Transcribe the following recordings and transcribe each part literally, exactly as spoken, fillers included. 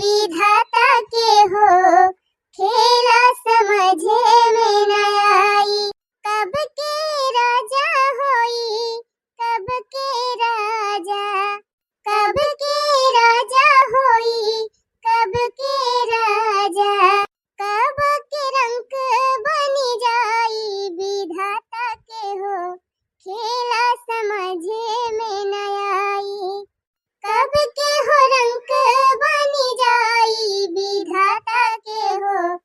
विधाता के हो खेला समझे में न आई। कब के राजा होई, कब के राजा, कब के राजा होई, कब के राजा, कब के रंग बनी जाई, विधाता के हो खेला समझे में न आई। कब के हो रंग बनी जाई, विधाता के हो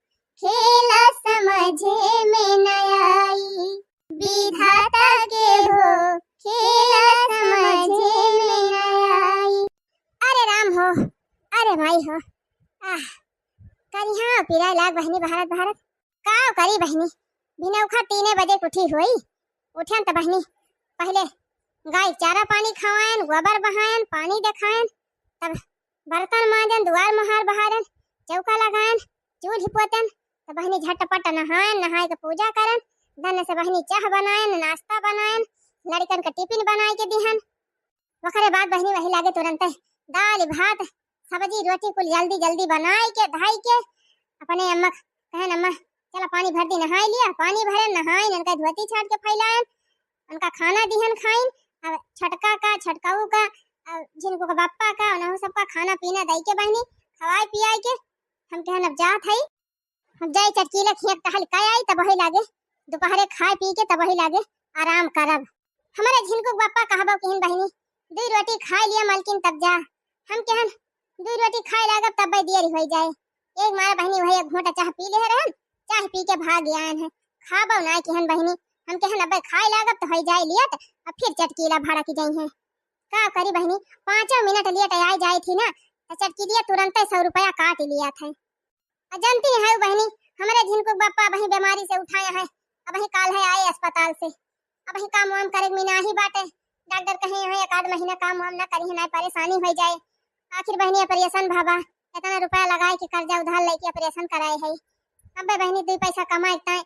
खेला समझे में न आई। विधाता के हो खेला समझे में न आई। अरे राम हो, अरे माई हो, आह, करिहा पिराए लाग बहिनी बहारत बहारत। का करी बहिनी, भिनौखा तीने बजे के उठी होई। उठन त बहिनी पहिले गाय चारा पानी खवायन, गोबर बहायन, पानी देखायन, तब बर्तन मांजन, दुआर मोहार बहारन, चौका लगायन, चूल्ही पोतन। त बहिनी झटपट नहायन, नहाय के पूजा करन, दन से बहिनी चाह बनायन, नाश्ता बनायन, लड़िकन के टिफिन बनाय के दिहन। ओकरे बाद बहिनी वही लागे तुरंते दाल भात सब्जी रोटी कुल जल्दी जल्दी बनाय के धाय के अपने अम्मा क-, कहन, "अम्मा चला पानी भर दी, नहाय लिया।" पानी भरन, नहायन, उनका धोती छाट के फैलायन, उनका खाना दिहन खाइन। अब छोटका का, छोटकाऊ का, अब झिनकू का बप्पा का, उनहु सबका खाना पीना दई के बहिनी खवाय पियाय के हम कहन अब जात हई। हम जाई चटकीला खिया टहल के आई, तब वही लागे दोपहरे खाए पी के तब वही लागे आराम करब। हमरे झिनकू के बप्पा कहबो किहिन बहिनी, "दुई रोटी खाए लिया मलकिन तब जा।" हम कहन, "दुई रोटी खाए लागब तब देर होई जाए।" एक मारा बहिनी वही एक घोंटा चाह पी ले रहन, चाह पी के भाग आयन है। खाबो ना किहन बहिनी, हम कहन, "अबे खाए लागब तो होई जाए लेट, अब फिर चटकीला भड़क जाई है।" का करी बहिनी, पाँचों मिनट लेट आए जाए थी ना, तो चटकीलिया तुरंते सौ रुपया काट लिया था। आ जानती है बहिनी, हमरे झिनकू के बप्पा अबहीं बीमारी से उठाया है, अबहीं काल है आए अस्पताल से। अबहीं काम वाम करे में नाही बाटे। डॉक्टर कहे हैं एक आध महीना काम वाम ना करी है, ना परेशानी हो जाए। आखिर बहिनी ऑपरेशन भवा, इतना रुपया लगाए के कर्जा उधार लेके ऑपरेशन कराए है। अबे बहिनी दुई पैसा कमाए ताए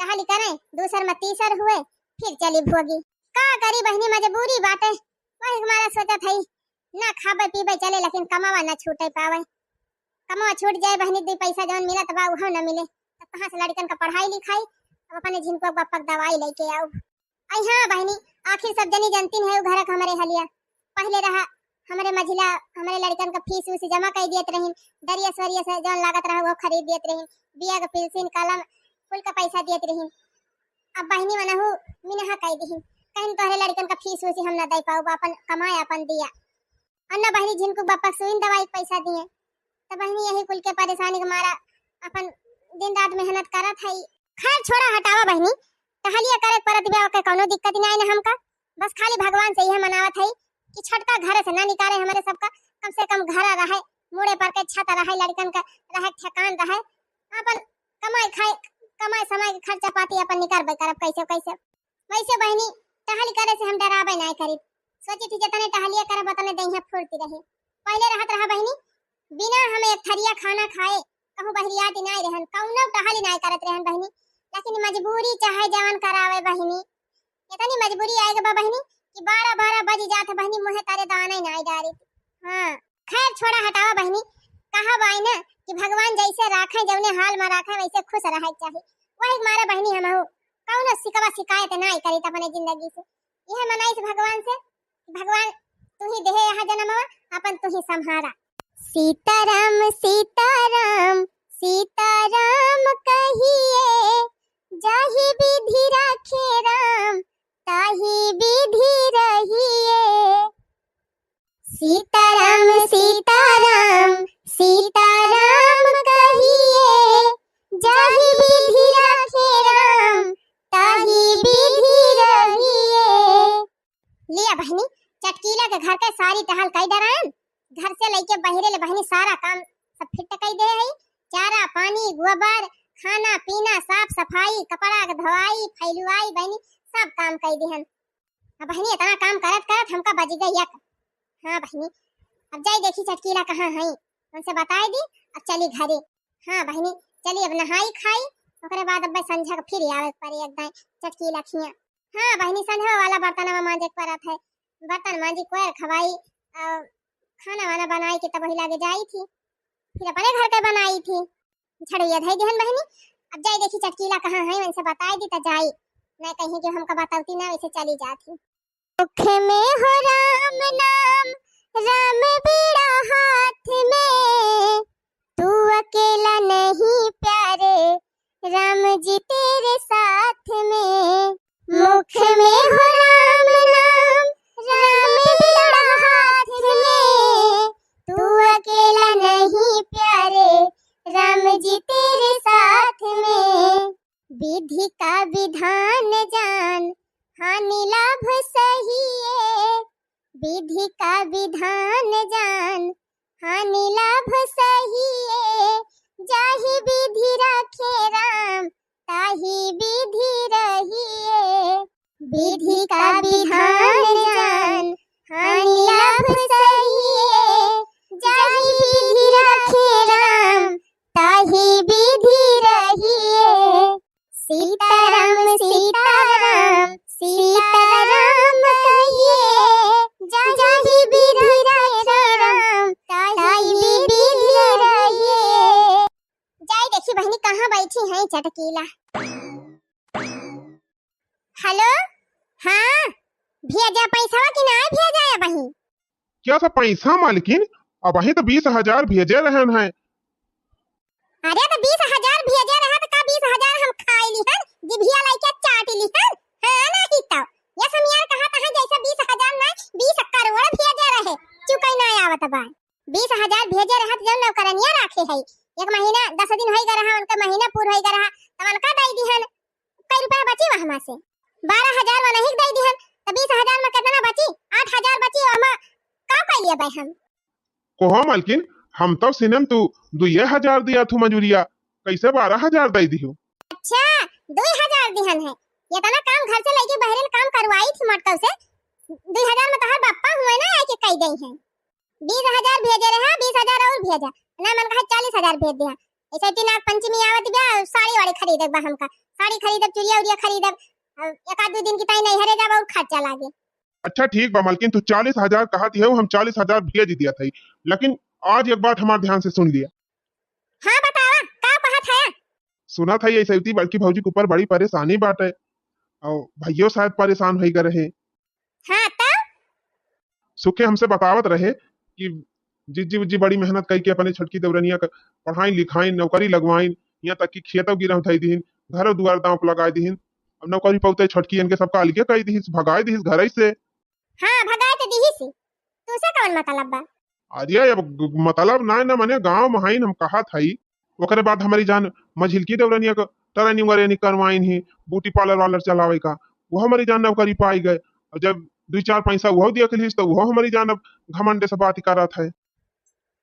टहली करे, दूसर में तीसर हुए, फिर चली भोगी। का करी बहिनी, मजबूरी बाटे, वही मारा सोचत हई, ना खाबे पीबे चले, लेकिन कमावा ना छूटे पावे। कमावा छूट जाए बहिनी, दुई पैसा जौन मिलत बा, उहो ना मिले, तब कहाँ से लड़िकन का पढ़ाई लिखाई, अब अपने झिनकू बप्पा के दवाई लेके आऊ। आई हाँ बहिनी, आखिर सब जनी जानती है, उ घर के हमरे हलिया, पहले रहा हमरे मझिला, हमरे लड़िकन का फीस उस जमा कर दियत रहीन, दरिया स्वरिया से जौन लागत रहा, वो खरीद दियत रहीन, बिया का पेंसिल कलम कुल का पैसा दियत रहीन। अब बहिनी मनहु मिनहा कह दिहिन, कहिन, "तोहरे लड़िकन का फीस उसी हम ना दे पाउब, अपन कमाए अपन दिया।" और ना बहिनी झिनकू बप्पा सुइन दवाई के पैसा दिए, तो बहिनी यही कुल के परेशानी के मारा अपन दिन रात मेहनत करत हई। खैर छोड़ा, हटावा बहिनी, टहलिया करे के परत बा, ओके कौनो दिक्कत ना है ना हमका। बस खाली भगवान से यह मनावत हई कि छोटका घर से ना निकाले हमरे सबका, कम से कम घर रहे, मुड़े पर के छत रहे, लड़िकन का रहे ठेकान रहे, अपन कमाई खाए, कमाई समाई के खर्चा पाती अपन निकारबे करब कैसे कैसे। वैसे बहिनी, टहल करे से हम डराबे नाय करीब। सोची थी जितने टहलिया करब उतने देहिया फुर्ती रही। पहले रहत रहा बहिनी, बिना हम एक थरिया खाना खाए कहूँ बहरियात नाय रहन, कौनो टहल नाय करत रहन बहिनी। लेकिन मजबूरी चाहे जवन करावे बहिनी, इतनी मजबूरी आए बा बहिनी कि बारह बारह बज जात बहिनी, मुँहे तारे दाना ही नाय डारी। हाँ, खैर छोड़ा, हटावा बहिनी, कहा बाई ना कि भगवान जैसे राखे, जौने हाल में राखे, वैसे खुश रहे के चाही। वही मारे बहिनी हमहू कौनो शिकवा शिकायत नाय करीत अपने जिंदगी से। यह मनाई से भगवान से, भगवान तू ही देहे यहाँ जन्मवा, अपन तू ही संहारा। सीताराम सीताराम सीताराम कहिए, जाहि विधि राखे राम ताहि विधि रहिए। सीताराम सीताराम सीताराम कहिए, जाहि विधि राखे राम ताहि विधि रहिए। लिया बहिनी, चटकीला के घर के सारी टहल कई डरायन, घर से लेके बहिरे ले बहिनी सारा काम सब फिट कई दे है। चारा पानी, गोबर, खाना पीना, साफ सफाई, कपड़ा के धोआई, फैलुआई, बहिनी सब काम कई दिहन। अब बहिनी इतना काम करत करत हमका बज गई एक। हाँ बहिनी, अब जाई देखी चटकीला कहाँ है, उनसे बताई दी, अब चली घरे। हाँ बहिनी, चली अब नहाई खाई, ओकरे बाद अब संझा के फिर आवे के पड़ी एक दाई चटकीला खिया। हाँ बहिनी, संझवा वाला बर्तनवा मांजे के परत है, बर्तन मांजी, कोयर खवाई, और खाना वाना बनाई के तब वही लागे जाई थी। फिर अपने घर के बनाई थी। झड़ुइया धई दिहन बहिनी। अब जाई देखी चटकीला कहाँ है, उनसे बताई दी त जाई, नहीं कहीं कि हमका बतौती ना, वैसे चली जात ही। मुख में हो राम नाम, राम बीड़ा हाथ में, तू अकेला नहीं प्यारे, राम जी तेरे साथ में। मुख में हो राम नाम, राम बीड़ा हाथ में, तू अकेला नहीं प्यारे, राम जी तेरे साथ में। विधि का विधान जान, हानि लाभ सही है। विधि का विधान जान, हानि लाभ सही है। जाहि विधि राखे राम, ताहि विधि रही है। विधि का विधान जान, हानि लाभ सही है। जाहि विधि राखे राम, ताहि विधि रही है। सीताराम सीताराम सीताराम कहिए, जाहि विधि राखे राम, ताहि विधि रहिए। जाई देखी बहिनी कहाँ बैठी हैं चटकीला। हेलो, हाँ, भेजा पैसवा कि नाहीं भेजा है बहिन? क्या सब पैसा मालकिन? अबहीं तो बीस हजार भेजे रहन हैं। अरे तो बीस हजार भेजे रहे तो का बीस हजार हम खाई लिहन, जिभिया लइके चाट लिहन? हाँ नहीं तो। ये समियार कहत हैं जैसे बीस हजार ना, बीस करोड़ भेजे रहे, चुकई ना आवत बा। बीस हजार भेजे रहे तो जौन नौकरनिया राखे है, एक महीना दस दिन होई गए रहा, उनका महीना पूर होई गए रहा, तब उनका दई दिहन। कई रुपया बची वहमा से? बारह हजार वनहिक दई दिहन, तो बीस हजार में कितना बची? आठ हजार बची, वहमा का कइले बे हम? कोहो मालकिन, हम तो सिनेम तू दुइये हजार दिया थू मजूरिया, कैसे बारह हजार दई दिहू? अच्छा, दुई हजार दिहन है, इतना काम घर से लइके बहरेन काम करवाई थी मटकव से, दुई हजार में तोहर बप्पा हुए ना आके कई गई हैं। बीस हजार भेजे रहे, बीस हजार और भेजा। ना मन कहा चालीस हजार भेज दिया। ऐसे इतनी नाग पंचमी आवत बा, साड़ी वाड़ी खरीदे बा हमका। साड़ी खरीदब, चुरिया उरिया खरीदब। अब एक आध दो दिन की ताई नैहरे जाब और खर्चा लागे। अच्छा ठीक बा मलकिन, तू चालीस हजार कहत हऊ, हम चालीस हजार भेज दिया था, लेकिन आज एक बात हमार ध्यान से सुन लिया। हाँ बतावा, का कहत है? सुना था ये सैती बड़की भौजी के ऊपर बड़ी परेशानी बाटे, और भैयो शायद परेशान होई गए रहे। हाँ, तब? सुखे हमसे बतावत रहे कि जिज्जी उज्जी बड़ी मेहनत कई के अपने छोटकी देवरनिया क पढ़ाइन लिखाइन, नौकरी लगवाइन, यहाँ तक कि खेतौ गिरहूँ धई दिहिन, घरो दुआर दांव पर लगाई दिहिन। अब नौकरी पौते छोटकी इनके सबका अलगे कई दिहिस, भगाई दिहिस घरे से। हाँ, भगाई तो दिहिस। तुसे कौन मतलब बा? अरे अब ग-, मतलब ना, ना मने गाँव में हईन हम कहत हई, ओकरे बाद हमरी जान मझिलकी देवरनिया क training वरेनिंग करवाइन ही, beauty parlour वालर चलावे का, वो हमरी जान नौकरी पाई गए। और जब दुई चार पैसा वो देख लिहिस, तो वो हमरी जान अब घमंडे से बात करत है।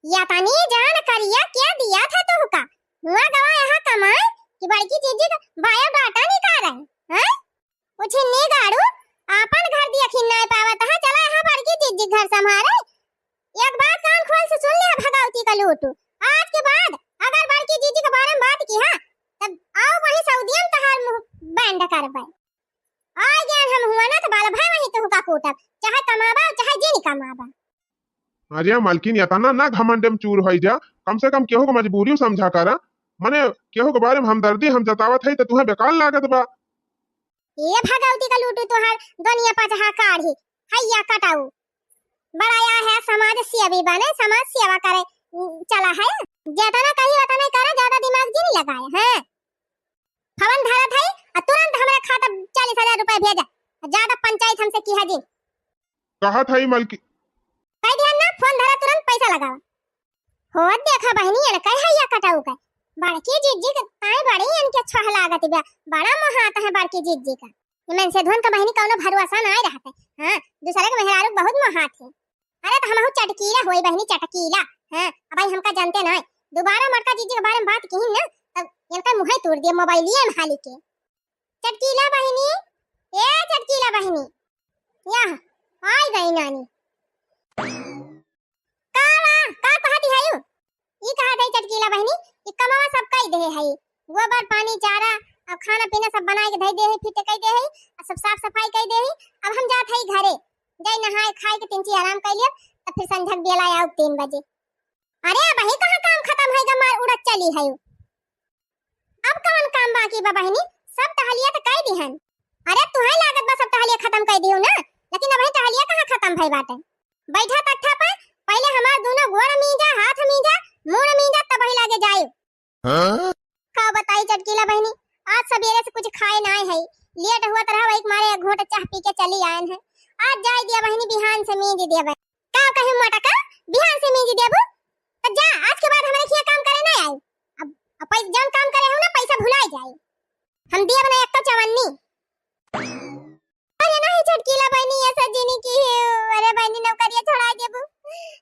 या तनी जान करिया क्या दिया था तुहका? हुआ गवा यहाँ कमाए कि बड़की जीजी का biodata निकाल रहे, हैं? उछिन्नी गाड़ू, आपन घर दिया खिन्नाए पावत है, चला यहाँ बड़की जीजी घर संभारे। एक बात कान खोल से सुन ले भगवती का लूटू, आज के बाद अगर बड़की जीजी के बारे में बात की हा, तब आओ वही सऊदिया में तहार मुंह बंद करबे। आ गया हम हुआ ना तो बाल भाई वही तुहका कूटब, चाहे कमाबा चाहे जिन कमाबा। अरे मालकिन, इतना ना घमंड में चूर होई जा, कम से कम केहू के मजबूरी समझा करा। मने केहू के बारे में हमदर्दी हम जतावत है तो तुहे बेकार लागत बा। ये भगवती का लूटू तोहार दुनिया पचहा काढ़ी, हैया कटाऊ। बड़ा या है समाज सेवी बने, समाज सेवा करे, उम, चला है। ज्यादा ना कही, उतना करे, ज्यादा दिमाग जी नहीं लगाए, हैं? फोन धरत है, आ तुरंत हमरे खाता चालीस हजार रुपए भेजा, आ ज्यादा पंचायत हमसे किहा जी। कहत है मलकी। कह दिया ना, फोन धरा, तुरंत पैसा लगावा। हो देखा बहिनी, इनका है या कटाऊ का। बड़की जीजी के ताई बड़ी इनके छह लागत बा। बड़ा मोहात है बड़की जीजी का। इमन से धुन का बहिनी कौनो भरोसा नाय रहत है। हाँ, दूसरे के मेहरारू बहुत मोहात है। अरे तो हमहू चटकीला होई बहिनी, चटकीला। हाँ, अब भाई हमका जानते नाय। दोबारा मोटका जीजी के बारे में बात किहिन ना, तब इनका मुँहे तोड़ दिए मोबाइलिए में हाली के। चटकीला बहिनी, ए चटकीला बहिनी, यह आई गई नानी। का बा? का कहत हई? ई कहत हई चटकीला बहिनी, ई कमवा सब कई देहे हई। गोबर, पानी, चारा, अब खाना पीना सब बनाए के धई दे हई, फिट कई दे हई, आ सब साफ सफाई कई दे हई। अब हम जात हई घरे, जाई नहाए खाए के तिनची आराम कई लियब, तब फिर संझक बेला आउब तीन बजे। अरे, अबही कहाँ काम खतम है, मार उड़त चली है। अब कवन काम बाकी बा बहिनी, सब टहलिया त कइ दिहन। अरे तुहइ लागत बा सब टहलिया खतम कइ दिहु ना, लेकिन अबहीं टहलिया कहाँ खतम भइ बाटे। बैठा तख्ता पे, पहिले हमार दुनो गोड़ मीजा, हाथ मीजा, मुड़ मीजा, तबही लागे जाइब। हाँ? का बताई चटकीला बहिनी, आज सबेरे से कुछ खाए नाय है, लेट हुआ तरह वही मारे एक घूंट चाह पी के चली आयन है। आज जाए दिया बहिनी, बिहान से मीज दिया बहिनी। का कही मोटका, बिहान से मीज देबू? त जा, आज के बाद हमरे खिया काम करे ना आई। अब, अब पै-, जौन काम करे हो ना, पैसा भुलाए जाए। हम दियब ना एक तो चवन्नी। अरे नहीं चटकीला बहिनी, ऐसा जिनी की है। अरे बहिनी, नौकरिया छोड़ा देबू,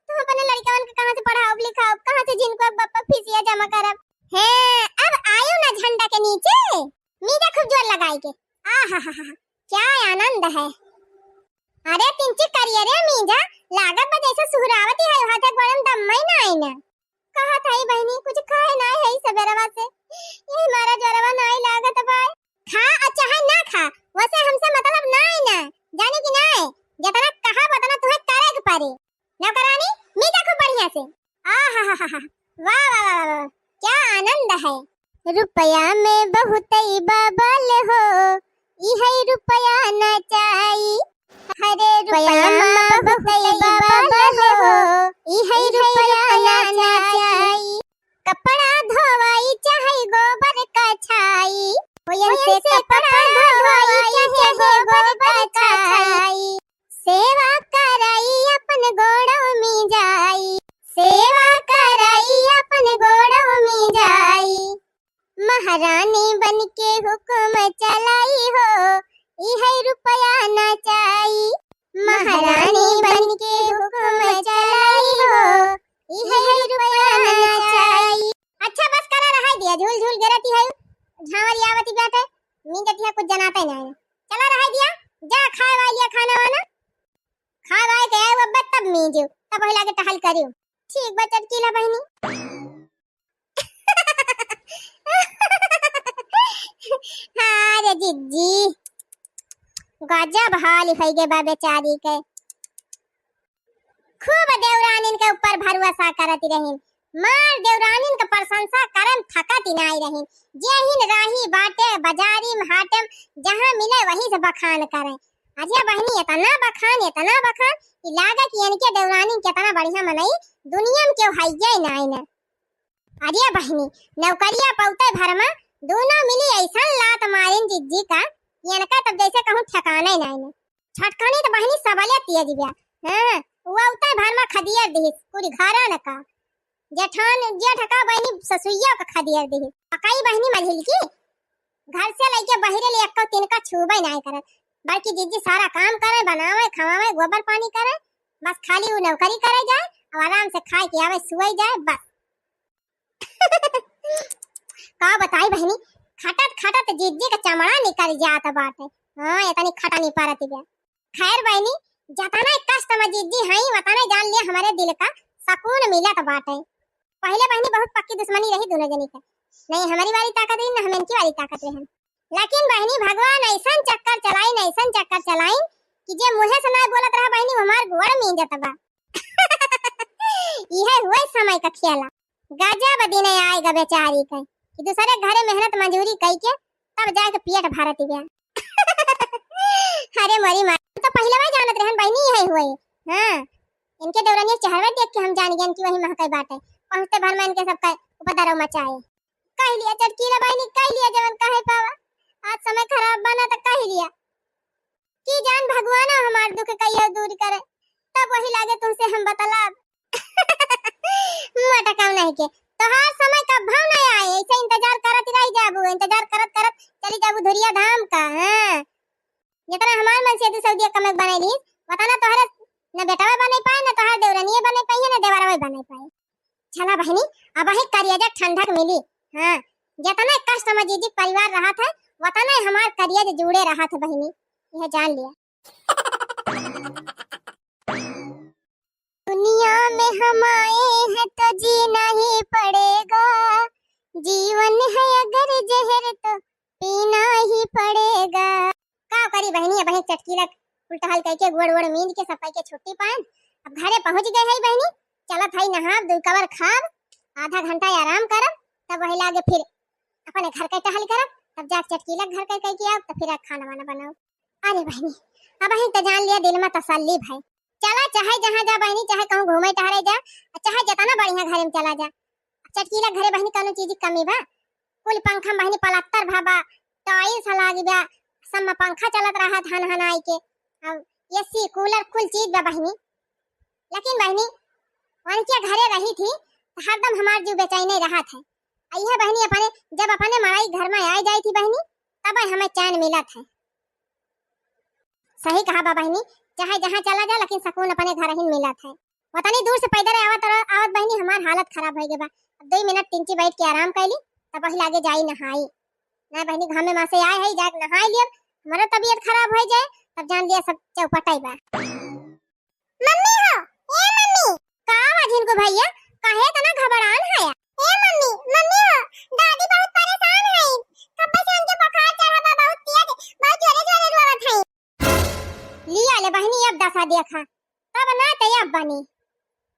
तो अपने लड़कवन के कहाँ से पढ़ाओ लिखाओ, कहाँ से जिनको बप्पा फीसिया जमा करब? हैं, अब आयो ना झंडा के नीचे, मीजा खूब जोर लगाई के। आहा हा हा, क्या आनंद है। अरे तिनची करिए रे मीजा, लागत बा जैसे सुहरावती है, हाथे गोड़े में दम्मई ना आई ना। कहत हई बहिनी, कुछ खाए नाय हई सबेरवा से, यही मारा जोरवा नाय लागत बा। खा आ चाहे ना खा, वैसे हमसे मतलब नाय ना, जाने कि नाय? जितना कहा उतना तुम्हें करे के पड़े। नौकरानी, मीजा खूब बढ़िया से। आहाहाहा, वाह, वाह, वाह, वाह, वाह, क्या आनंद है। रुपया में बहुतई बबल हो, इहै रुपया नचाई। हरे रुपया में बहुतई बबल हो, इहै रुपया नचाई। कपड़ा धोवाई चाहे गोबर कछाई, ओयन से कपड़ा धोवाई चाहे गोबर कछाई। सेवा कराई अपन गोड़ों में जाई, सेवा कराई अपन गोड़ों में जाई। महारानी बन के हुक्म चलाई हो, इहै रुपया नचाई। महारानी बन के हुक्म चलाई हो, इहै रुपया नचाई। अच्छा बस करा, रहाई दिया, झूल झूल गिरती है, झांवरी आवती बाटे, नींद दिया कुछ जनाते नहीं। चला रहाई दिया, जा खाए वाए लिया खाना वाना, खाए वाए के आए अब तब मीजू, तब वही लागे टहल करियो। ठीक बा चटकीला बहिनी। हाँ रे जिज्जी, गजब हाल होइ गे बा बेचारी के। खूब देवरानिन के ऊपर भरोसा करत रहिन, मार देवरानिन के प्रशंसा करन थकत ही नाई रहिन। जेहिन राही बाटे, बाजारी में हाटे में, जहाँ मिले वहीं से बखान करे। अरे बहिनी, इतना बखान, इतना बखान कि लागे कि इनके देवरानिन कितना बढ़िया मनई दुनिया में केहू हइये नाई न। अरे बहिनी, नौकरिया पौते भर में दोनों मिली ऐसन लात मारिन जिज्जी का, इनका तब जैसे कहूँ ठिकाने नाई न। छटकनी तो बहिनी सबले तेज बिया। हाँ, वो उतै भर में खदियर दिहिस पूरी घरन का। जेठान, जेठ का बहिनी ससुइया का खदियर दिहिस। पकाई बहिनी मझिल की, घर से लइके बहिरे ले एक्को तिनका छूबे नाई करत, बल्कि जिज्जी सारा काम करे, बनावे, खवावे, गोबर पानी करे, बस खाली वो नौकरी करे जाए और आराम से खाए के आवे, सुए जाए, बस। का बताई बहिनी, खटत खटत जिज्जी का चमड़ा निकल जात बाटे। हाँ, इतनी खटनी परत बा। खैर बहिनी, जतने कष्ट में जिज्जी हई, वतने जान लिया हमरे दिल का सकून मिलत बाटे। पहिले बहिनी बहुत पक्की दुश्मनी रही दोनों जनी के, नहीं हमरी वाली ताकत रही, ना हम इनकी वाली ताकत रही। लेकिन बहिनी भगवान ऐसन चक्कर चलाइन, ऐसन चक्कर चलाइन कि जे मुँहे से ना बोलत रहा बहिनी, वो हमार गोड़ मींजत बा। इहे हुए समय का खेला। गजब दिन आएगा बेचारी के कि दूसरे घरे मेहनत मजूरी कई के तब जाके पेट भरत बा। अरे मोरी माई, हम तो पहिले वही जानत रहन बहिनी, यही हुए। हाँ, इनके देवरनिया चेहरवा देख के हम जान गए कि वही महकई बाटे। पहुँचते भर में इनके सबका उपद्रव मचाए। कह लिया चटकीला बहिनी, कह लिया जवन कहे पावा। आज समय खराब बना तो कह लिया कि जान भगवान हमार दुख कहियो दूर करे, तब वही लागे तुमसे हम बतलाब। मोटा काम नहीं के, तोहार समय कब भाव नहीं आए, ऐसे इंतजार करत रह जाबू, इंतजार करत करत चली जाबू धुरिया धाम का। हाँ, जितना हमार मन से दू सौ दिया कमक बनाई ली, वतना तोहरे न बेटवा बने पाए, न तोहार देवरनिये बने पाए, न देवरवे बने पाए। चला बहिनी, अब ही करिया जा ठंडक मिली। हाँ, जितना कष्ट में जीजी परिवार रहत है, वतना ही हमार करिया जे जुड़े रहत है बहिनी, यह जान लिया। दुनिया में हम आए हैं तो जीना ही पड़ेगा, जीवन है अगर जहर तो पीना ही पड़ेगा। का करी बहिनी, अब ही चटकीला उल्टा हाल कह के गोड़ वोड़ मींज के सब कह के छुट्टी पाएन। अब घरे पहुँच गए है बहिनी, चलत है नहाब, दू कवर खाब, आधा घंटा आराम करब, तब वही लागे फिर अपने घर के टहल करब, तब जाके चटकीला घर के कह के आउब, तब फिर खाना वाना बनाउब। अरे बहिनी, अबहिन त जान लिया दिल में तसल्ली भई। चला चाहे जहाँ जा बहिनी, चाहे कहूँ घूमे टहरे जा, चाहे जतना बढ़िया घरे में चला जा। चटकीला घरे बहिनी कौनो चीज की कमी बा? कुल पंखा में बहिनी पलस्तर भा बा, टाइल्स लागी बा, सब में पंखा चलत रहत हन हन आई के। अब एसी कूलर कुल चीज बा बहिनी। लेकिन बहिनी, उनके घरे रही थी तो हरदम हमार जीव बेचैने रहत है। आ इहे बहिनी अपने, जब अपने मड़ई घर में आए जाई थी बहिनी, तब हमें चैन मिलत है। सही कहा बा बहिनी, चाहे जहाँ चला जा लेकिन सुकून अपने घर ही मिलत है। वतनी दूर से पैदल आवत, आवत बहिनी हमार हालत खराब होइ गई बा। अब दो मिनट तिनची बैठ के आराम कैली, तब वही लागे जाई नहाई। ना बहिनी, घामे मा से आए है, जाके नहाई लियब, हमारा तबीयत खराब होइ जाए, तब जान लिया सब चौपटाई बा। मम्मी हो, ए मम्मी। का बा झिनकू भैया, काहे इतना घबरान है? ए मम्मी, मम्मी हो, दादी बहुत परेशान है। कब्बे से उनके बुखार चढ़ा बा बहुत तेज, बहुत जोरे जोरे रोवत है। लिया ले बहिनी, अब दशा देखा, तब ना तैयार बनी।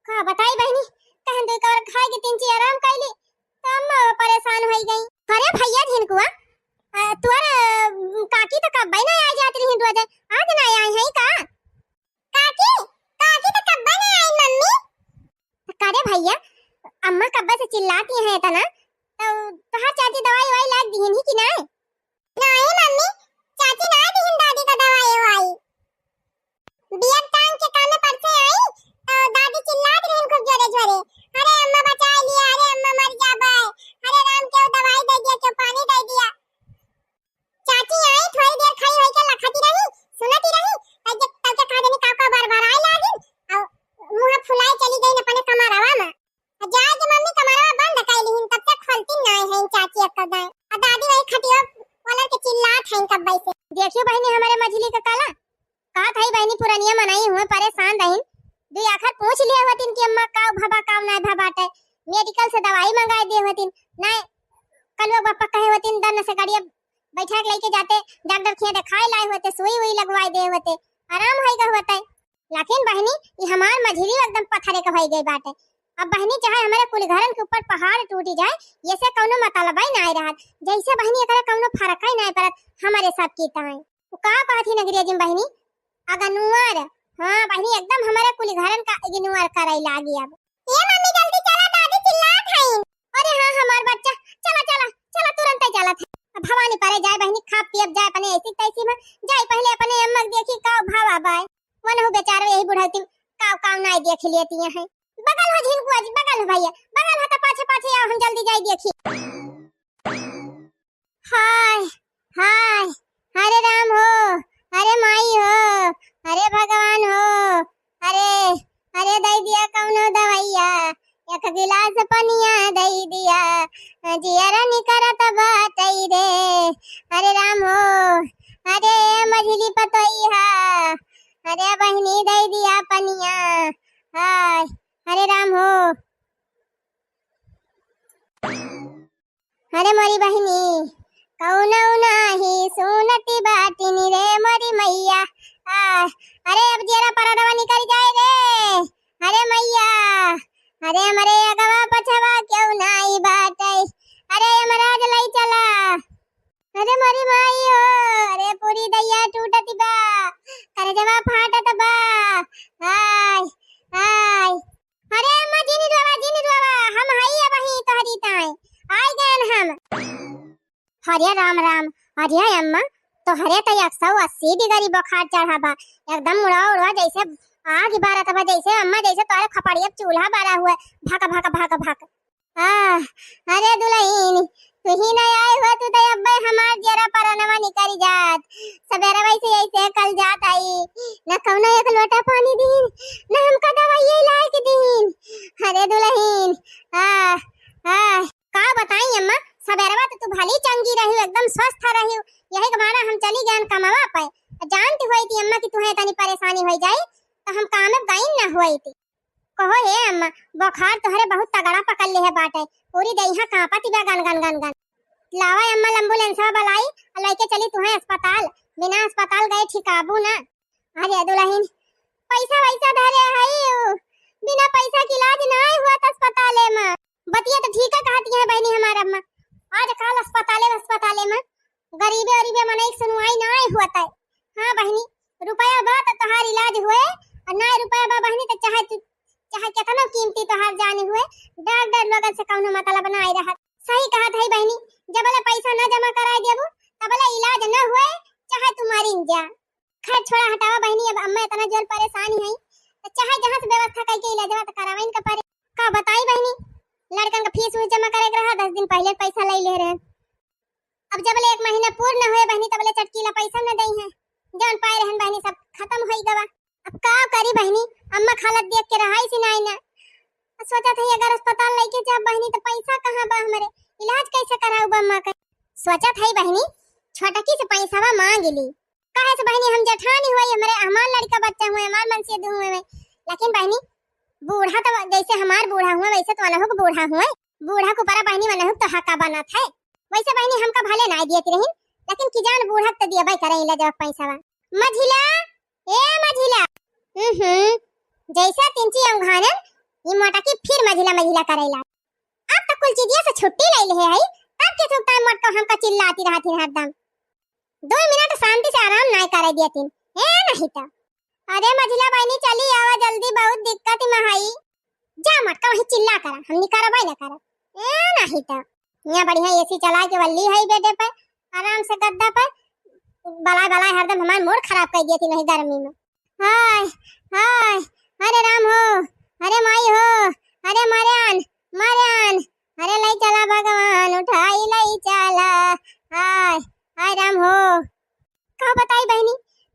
का बताई बहिनी, कहन दुई कवर खाए के तिनची आराम कैली, तो अम्मा वो परेशान होइ गई। अरे भैया झिनकुआ, अ, तुअर, अ, काकी तो कब्बे ना आ जात रही रोज, आज ना आई है का? काकी, काकी तो कब्बे ना आई मम्मी। करे भैया, अम्मा कब्बे से चिल्लाती हैं इतना, तो तोहार चाची दवाई वाई लाग दिहिन ही कि नाय? नाय मम्मी, चाची ना दिहिन दादी का दवाई वाई। बियर टांग के कामे पर से आई, तो दादी चिल्लात रहिन खूब जोरे जोरे, "अरे अम्मा बचाई लिया, अरे अम्मा मर जाबे, अरे राम केहू दवाई दे दिया, केहू पानी दे दिया।" चाची आई, थोड़ी देर खड़ी होई के लखती रही, सुनती रही, तब जब, तब के कहा जानी का का बरबराए लागिन, और मुंह फुलाए चली गई अपने कमरवा में। आ जाए के मम्मी कमरवा बंद कर लिहिन, तब तक खोलती ना है चाची अक्कल दाएं। आ दादी वही खटिया वाला के चिल्लात है कब्बे से। देखियो बहिनी हमारे मझली का कला, का था बहिनी पुरनिया मनई हुए परेशान रहिन, दुई आखर पूछ लिए होतिन कि अम्मा का भबा का नाय भबाटे, मेडिकल से दवाई मंगाए दिए होतिन, नाय कलुआ बापा कहे होतिन दन से गाड़िया बैठा के लेके जाते, डॉक्टर खिया देखाए लाए होते, सुई उई लगवाए दे होते, आराम होई गए होते। लेकिन बहिनी, ई हमार मझिली एकदम पत्थरे के होई गई बाटे। अब बहिनी, चाहे हमारे कुल घरन के ऊपर पहाड़ टूटी जाए, ये से कौनो मतलब ही ना रहत। जैसे बहिनी, एकरा कौनो फर्क ही ना पड़त हमारे सब की ताई। वो का कहत ही अंग्रेजी में बहिनी, अगनुअर। हाँ बहिनी, एकदम हमारे कुल घरन का इग्नोर करे लागी अब। ए मम्मी, जल्दी चला, दादी चिल्लात हईन। अरे हाँ, हमार बच्चा, चला, चला, चला, तुरंत ही चलत है। अब भवानी परे जाए बहिनी, खा पियब जाए अपने ऐसी तैसी में, जाए पहले अपने अम्मा के देखी का भावा बाय। वनहु बेचारो यही बुढ़ौती में काव काव नाय देख लेती हैं। बगल हो झिनकुआ जी, बगल हो भैया, बगल हो तो पाछे पाछे आओ, हम जल्दी जाए देखी। हाय, हाय, हरे राम हो, हरे माई हो, हरे भगवान हो, हरे, हरे दई दिया कौनो दवैया, एक गिलास पनिया दई दिया, जियरा निकरत बाटई रे। हरे राम हो, हरे मझली पतोइहा, हरे बहिनी दई दिया पनिया, हाय, हरे राम हो। अरे मोरी बहिनी, कौनो नाही सुनती बाटिन रे मोरी मैया। आ, अरे अब जेरा परडवा निकल जाए रे। अरे मैया, अरे हमरे अगवा पछवा क्यों नाई बाटे। अरे यमराज लई चला। अरे मोरी माई हो, अरे पूरी दैया टूटत बा, करजवा फाटत बा। हाय, हाय। अरे अम्मा, जिन रोवा, जिन रोवा, हम हई अबही तोहरी ताई, आई गएन हम। अरे राम राम, अरे अम्मा, तोहरे तो एक सौ अस्सी डिग्री बुखार चढ़ा बा, एकदम मुड़वा उड़वा जैसे आग बारत बा, जैसे अम्मा, जैसे तोहरे खपड़िया पे चूल्हा बारा हुआ, भक भक भक भक। आह, अरे दुलहिन, तू ही नहीं आई हो, तू तो अब्बे हमार जेरा परनवा निकल जात। सबेरवा से ऐसे कल जात आई, न कौनो एक लोटा पानी दीन, न हमका दवाई लाए के दीन। अरे दुलहिन, आह, आह, का बताई अम्मा, सबेरवा तो तू भली चंगी रही, एकदम स्वस्थ रही, यही के मारा हम चली गए कमावा पे। जानती हुई थी अम्मा कि तुहे इतनी परेशानी हो जाई, तो हम काम में गई न हुई थी। कहो हे अम्मा, बुखार तोहरे बहुत तगड़ा पकड़ ले है बाटे, पूरी देहिया कांपत बा गन गन गन गन। लावा अम्मा, एम्बुलेंसवा बुलाई और लेके चली तुहे अस्पताल, बिना अस्पताल गए ठिकाबू ना। अरे दुलहिन, पैसा वैसा धरे हई, बिना पैसा के इलाज ना हुआ अस्पताल में। बतिया तो ठीक है कहती है बहिनी हमार अम्मा, आज काल अस्पताले में, अस्पताले में गरीबे उरीबे मनई के सुनवाई नाय होत है। हाँ बहिनी, रुपया बा तो तोहार इलाज होए, और नाय रुपया बा बहिनी तो चाहे तू, चाहे केतनो कीमती तोहार जान होए, डॉक्टर लोगन से कौनो मतलब नाय रहत। सही कहत है बहिनी, जबले पैसा न जमा कराए देबू तबले इलाज न होए, चाहे तू मरिन जा। खैर छोड़ा, हटावा बहिनी, अब अम्मा इतना जोर परेशान है तो चाहे जहाँ से व्यवस्था करके इलाजवा तो करावे इनका परे। का बताई बहिनी, लड़कन का फीस वीस जमा करे के रहा, दस दिन पहले पैसा ले ले रहे। अब जब ले एक महीना पूर्ण हुए बहिनी, तब ले चटकीला पैसा न दई है, जौन पाए रहन बहिनी सब खत्म होई गवा। अब का करी बहिनी, अम्मा के हालत देख के रहाई सी नाई ना। सोचत है अगर अस्पताल लेके जाब बहिनी तो पैसा कहाँ बा हमरे, इलाज कैसे कराऊ बा अम्मा के? सोचत है बहिनी, छोटकी से पैसा मांग ली, काहे से बहिनी हम जेठानी हुई, हमरे हमार लड़का बच्चा हुए, हमार मनसेद हुए, लेकिन बहिनी बूढ़ा तो जैसे हमार बूढ़ा हुए वैसे तो अनहु के बूढ़ा हुए, बूढ़ा के ऊपर बहिनी मनहु तो हका बनत है। वैसे बहिनी हमका भले नाय दियत रही, लेकिन की जान बूढ़ा तो दियबे करे इलाजवा पैसा। मझिला, ए मझिला, हम्म, जैसे तिनची औंघानन, ई मोटकी फिर मझिला मझिला करेला। अब तो कुल चीजिया से छुट्टी ले ले है, तब के थुकता मोटका हमका चिल्लाती रहती हरदम। दो मिनट शांति से आराम नाय करे दियतिन। ए नहीं तो। अरे मझिला बहिनी चली आवा जल्दी, बहुत दिक्कत में हई। जा मोटका वहीं चिल्ला करा, हमनी करबै न करब। ए नहीं तो। यहाँ बढ़िया एसी चला के वल्ली है बेडे पे, आराम से गद्दा पे। बलाय बलाय हरदम हमार मूड खराब कर दियतिन नहीं गर्मी में। हाय, हाय, अरे राम हो, अरे माई हो, अरे मर्यान, मर्यान, अरे लई चला भगवान, उठाई लई चला। हाय, हाय राम हो। का बताई बहिनी,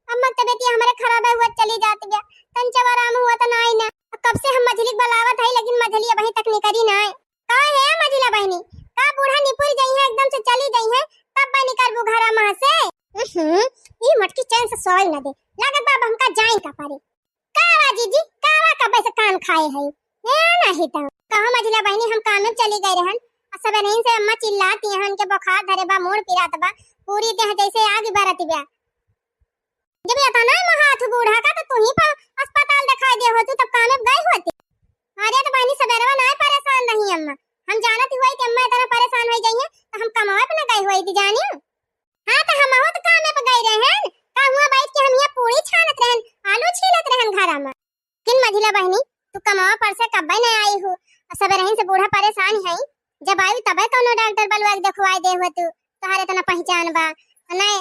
अम्मा के तबियत ये हमरे खराब है, हुआ चली जात गया, तन चवा आराम हुआ तो नाई ना। कब से हम मझली के बलावत है, लेकिन मझली अबहीं तक निकरी नाई। का हे मझिला बहिनी, का बूढ़ा निपुर जइहैं, एकदम से चली जइहैं, तब बा निकरबू घरा मा से? उहुं, ई मोटकी चैन से सोए न दे, लागत बा अब हमका जाइन का परे। का बा जीजी, का बा कबे से कान खाए है? ए नहीं तो। कहो मझिला बहिनी, हम काम में चली गई रहन, और सबेरहिन से अम्मा चिल्लाती हैं, उनके बुखार धरे बा, मूड़ पिरात बा, पूरी देह जैसे आग बरत बा। जब इतना ही महाथ बूढ़ा का तो तू ही पर अस्पताल दिखाई दे होती, तब कामे गई होती। अरे तो बहिनी सबेरवा ना परेशान रही अम्मा, हम जानत हुई कि अम्मा इतना परेशान हो जाइए तो हम कमावे पे ना गई हुई थी जानी। हाँ तो हम तो कामे पे गई रहन, का हुआ बैठ के हम यहाँ पूरी छानत रहन, आलू छीलत रहन घरा में। किन मझिला बहिनी, तू कमावा पर से कब्बे नहीं आई हो, और सबेरहिन से बूढ़ा परेशान है, जब आई तबे कौनो डॉक्टर बलुआ के देखवाई दे हो तू, तोहार इतना पहचान बा। नहीं,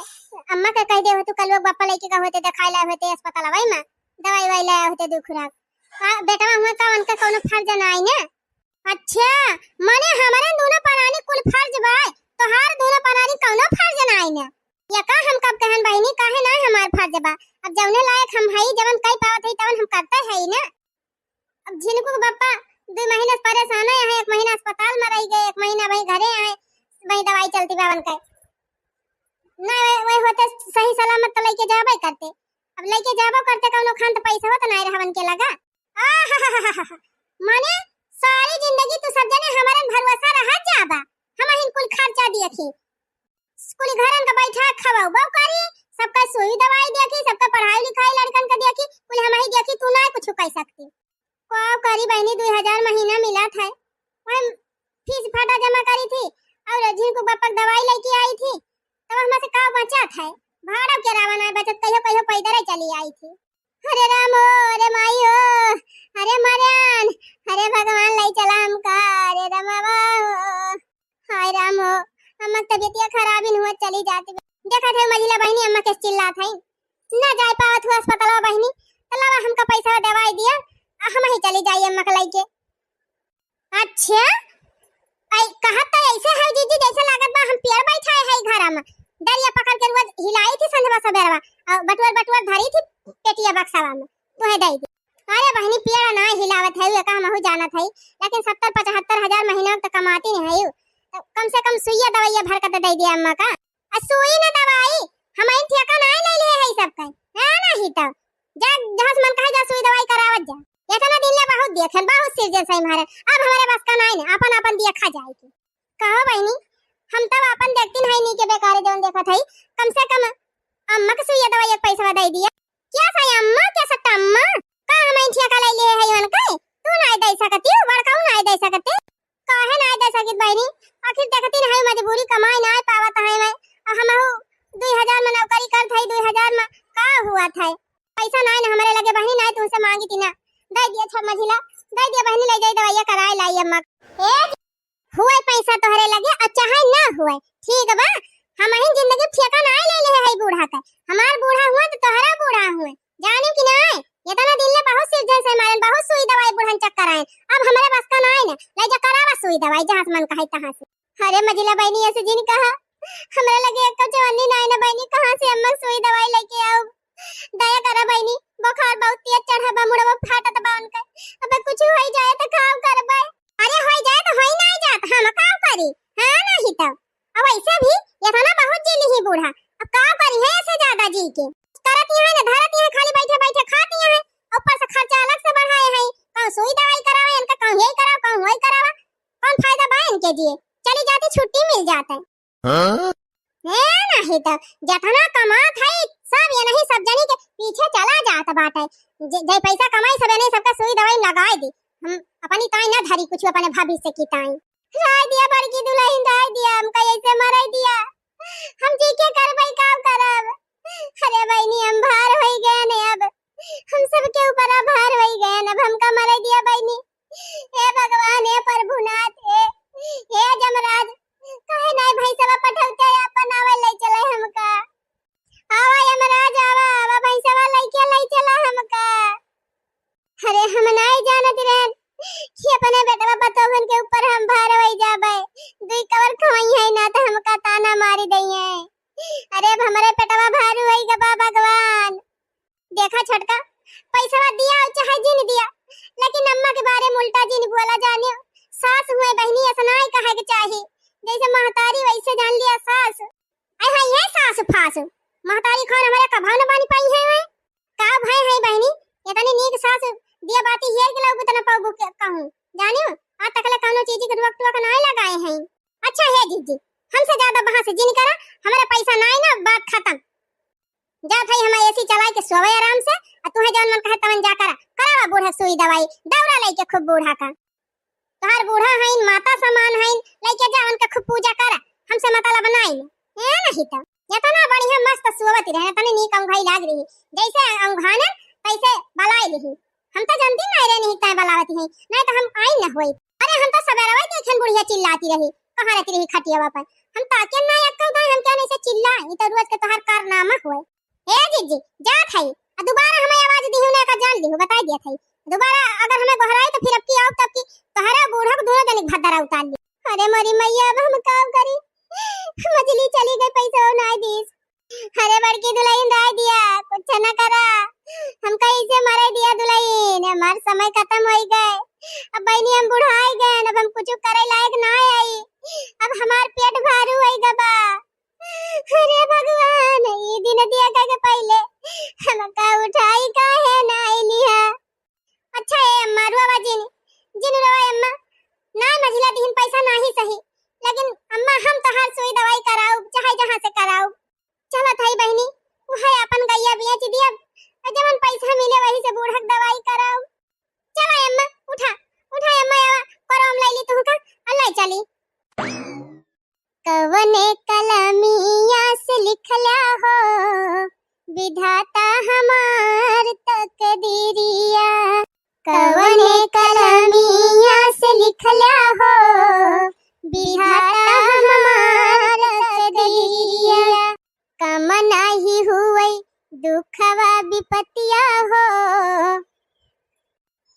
अम्मा के कह दे हो तू, कल लोग बप्पा लेके गए होते, दिखाई लाए होते अस्पताल में, दवाई वाई लाए होते दो खुराक। आ, बेटवा हुआ का उनका कौनो फर्ज ना आई ना? अच्छा, माने हमारे दोनों परानी कुल फर्ज बा, तोहार दोनों परानी कौनो फर्ज ना आई ना? या का हम कब कहन बहिनी, काहे ना हमार फर्ज बा? अब जौने लायक हम हई, जवन कई पावत हई, तवन हम करते हई ना। अब झिनकू के बप्पा दो महीना से परेशान है, एक महीना अस्पताल में रह गए, एक महीना वही घरे आए, वही दवाई चलती बा उनके। नहीं, वही, वही होते सही सलामत तो लेके जाबे करते। अब लेके जाबो करते, कौनो खान तो पैसा हो तो नहीं रहवन के लगा। आहाहाहा। माने सारी जिंदगी तू सब जने हमरन भरोसा रहा जाबा, हम हिन कुल खर्चा दिए थी। कुल घरन का बैठा खवाऊ बऊ करी, सबका सुई दवाई देखी, सबका पढ़ाई लिखाई लड़कन का देखी, कुल हम ही देखी, तू ना कुछ कह सकती। का करी बहिनी, दो हजार महीना मिलत है, वही फीस फटा जमा करी थी और झिनकू बप्पा के दवाई लेके आई थी, तब हमारे से का बचत है, भाड़ा किराया ना बचत, कहियो कहियो पैदल ही चली आई थी। अरे राम हो, अरे माई हो, अरे मर्यान, अरे भगवान ले चला हमका, अरे रमवा हो। हाय राम हो, अम्मा के तबियतिया खराब ही हुआ चली जाती। देखा थे मझिला बहिनी अम्मा के चिल्लात है, ना जाए पावत हुआ अस्पताल बहिनी, तो लावा हमका पैसा दवाई दिया, आ हम ही चली जाई अम्मा के लेके। अच्छा, आई कहत तो ऐसे है जीजी, जैसे लागत बा हम पेड़ बैठाए है घरा में, डरिया पकड़ के रोज हिलाई थी संझवा सबेरवा, और बटुअर बटुअर धरी थी पेटिया बक्सावा में, तुहे दे दी। अरे बहिनी, पेड़ ना हिलावत है, ये का हमहू जानत है, लेकिन सत्तर पचहत्तर हजार महीना तो कमाती नहीं है, तो कम से कम सुइया दवाइया भर के तो दे दिया अम्मा का। आ सुई न दवाई, हम इन ठेका ना ले लिए है सब कहीं, है नहीं तो। जा, जहाँ से मन कहे जा सुई दवाई करावत जा। इतना दिन ले बहुत देखे, बहुत सिरजन सही मारे, अब हमारे बस का नहीं ना, अपन अपन दिया खा जाए के। कहो बहिनी, हम तब अपन देखती नहीं नी के बेकारे जवन देखत है, कम से कम अम्मा के सुइया दवाई एक पैसा दे दिया। क्या सही अम्मा, क्या सट्टा अम्मा? का हम ठेका ले लिए है उनके? तू नहीं दे सकती, बड़काऊ नहीं दे सकते। का हुआ था? पैसा नाई ना हमरे लगे बहिनी, नाई तुमसे मांगी थी ना। दे दिया छह मझिला, दे दिया बहिनी, ले जाई दवाइया कराए लाई अम्मा। ए, हुए पैसा तोहरे लगे और चाहे ना हुए, ठीक बा? हम ही जिंदगी ठेका नाई ले ले है बूढ़ा का। हमार बूढ़ा हुआ तो तोहरा बूढ़ा हुए, जाने कि नाई? इतना दिन ले बहुत सिरझन से मारन, बहुत सुई दवाई बुढ़न चक्कर आए। अब हमरे बस का नाई ना, ले जा करावा सुई दवाई जहाँ से मन कहे तहाँ से। अरे मझिला बहिनी, ऐसे जिन कहा, हमरा लगे एक चवन्नी नाई ना बहिनी, कहाँ से अम्मा सुई दवाई लेके आऊ? दया करा बहिनी, बुखार बहुत तेज चढ़ा बा, मुड़वा फाटत बा उनका। अब कुछ होई जाए तो का करबे? अरे होई जाए तो होई नाई जात, हम का करी? हाँ नहीं तो। अब ऐसे भी इतना बहुत जी लिही बूढ़ा, अब का करी है ऐसे ज्यादा जी के? करत यहाँ ना धरत यहाँ, खाली बैठे बैठे खात यहाँ, ऊपर से खर्चा अलग से बढ़ाए हैं। कहूँ सुई दवाई करावे इनका, कहूँ यही कराओ, कहूँ वही करावा। कौन फायदा बा इनके जिए? चली जाती, छुट्टी मिल जाते। हाँ? ए, नहीं तो, जतना कमात है, सब ये नहीं, सब जनी के पीछे चला जात बाटे। जे, जे पैसा कमाई, सब ये नहीं, सबका सुई दवाई लगाए दी। हम अपनी ताई ना धरी कुछ अपने भविष्य की ताई। राय दिया बड़की दुल्हन, राय दिया, हमका ऐसे मराई दिया। हम जी के करबै, का करब? अरे बहिनी, हम भार होई गए ने अब। हम सबके ऊपर भार होई गए ने, अब हमका मराई दिया बहिनी। हे भगवान, हे प्रभुनाथ, हे, हे जमराज, काहे नाई भैंसवा पठौते आपन आवे ले चले हमका। आवा यमराज, आवा, आवा, भैंसवा लइके लइ चला हमका। अरे, हम नाई जानत रहन कि अपने बेटवा पतोहन के ऊपर हम भार होई जाबे। दुई कवर खवई है ना, तो हमका ताना मारी दई है। अरे, अब हमरे पेटवा भारू होई गबा भगवान। देखा छोटका, पैसवा दिया और चाहे जिन दिया, लेकिन अम्मा के बारे में उल्टा जिन बोला जानियो। सास हुए बहिनी, ऐसा नाई कहे के चाही, जैसे महतारी वैसे जान लिया सास। आई है ये सास फास, महतारी खान हमारे कभाव न बानी पाई है वे। का भय है बहिनी, इतनी नीक सास दिया बाती हेर के लाऊ, इतना पाऊ के कहूँ, जानियो, आज तकले कौनो चीज के रुआ टुआ के नाई लगाए हैं। अच्छा हे जीजी, हमसे ज्यादा बहस जिन करा, हमारा पैसा नाई ना, बात खत्म। जा भाई, हम एसी चलाए के सोवे आराम से, आ तुहे जौन मन कहे तवन जा करा, करावा बूढ़ा सुई दवाई, दौरा लेके खूब बूढ़ा का। तोहार बूढ़ा हईन, माता समान हईन, लइके जा उनका खूब पूजा करा, हमसे मतलब नाई। ए नहीं तो, इतना बढ़िया मस्त सोवत रहे, इतनी नीक अंगुहाई लाग रही, जैसे अंगुहाने तैसे बलाई लिही। हम तो जानती नहीं रहे नहीं तय बलावत ही, नहीं तो हम आई न होई। अरे हम तो सवेरवा देखन बुढ़िया चिल्लाती रही, कहाँ रहती रही खटियावा पर। हम ताके ना एक्को दाई, हम क्या नहीं से चिल्ला, ये तो रोज के तोहार कारनामा होए। ए जीजी, जात हई, आ दोबारा हमें आवाज दिहु ना का जान लिहु, बताई दिया थई। दोबारा अगर हमें गोहराई तो फिर अब की आओ तब की तोहरा बूढ़ा को दोनों जने भद्दरा उतार ली। अरे मोरी मैया, अब हम का करी? मछली चली गई, पैसा ना दीस। अरे बड़की दुल्हन, राय दिया, कुछ न करा, हम कैसे मरे दिया दुल्हन, हमार समय खत्म होई गए। अब बहिनी हम बुढ़ाई गए, अब हम कुछ करे लायक ना आई, अब हमार पेट भारू होई गबा। अरे भगवान, ई दिन दिया के पहले हमका उठाई काहे ना आइली है? अच्छा ए अम्मा, रोवा जिन, जिन रोवा अम्मा, ना मझिला दिहिन पैसा नाही सही, लेकिन अम्मा हम तोहार सुई दवाई कराउब, चाहे जहाँ से कराउब। चलत हई बहिनी, उहे अपन गइया बेच दियब, और जवन पैसा मिले वही से बूढ़क दवाई कराउब। चला अम्मा, उठा, उठा अम्मा, आवा, करम लैली तुहका, आ लै चली। कवने कलमिया से लिखल्या हो विधाता हमार तकदीरिया, कवने कलमिया से लिखल्या हो विधाता हमार तकदीरिया। कम नाही हुवै दुखवा विपतिया हो,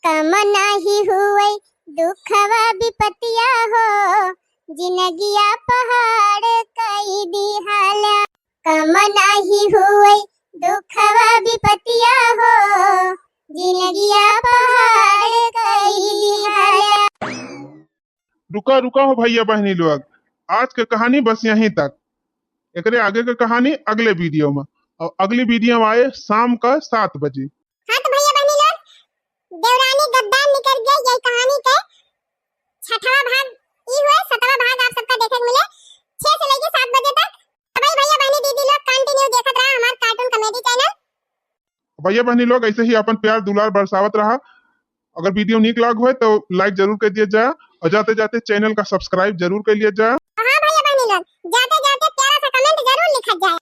कम नाही हुवै दुखवा विपतिया हो, जिनगिया पहाड़ कई दिहल्या। कम नाही हुवै दुखवा विपतिया हो, जिनगिया पहाड़ कई दिहल्या। रुका, रुका हो भैया बहिनी लोग, आज के कहानी बस यहीं तक। एकरे आगे के कहानी अगले वीडियो में, और अगली वीडियो में आए शाम का सात बजे। हाँ तो भैया बहिनी लोग, देवरानी गद्दार निकल गया, यही कहानी के छठवा भाग ई हुए, सतवा भाग आप सबका देखे के मिले। छह से लेके सात बजे तक। तो भाई भैया बहिनी दीदी लोग continue देखत रहा हमार cartoon comedy channel। भैया बहिनी लोग ऐसे ही अपन प्यार दुलार बरसावत रहा। अगर वीडियो नीक लाग होए तो like जरूर कर दिया जाए, और जाते जाते channel का subscribe जरूर कर लिया जाए। हाँ भैया बहिनी लोग, जाते जाते प्यारा सा comment जरूर लिखा जाए।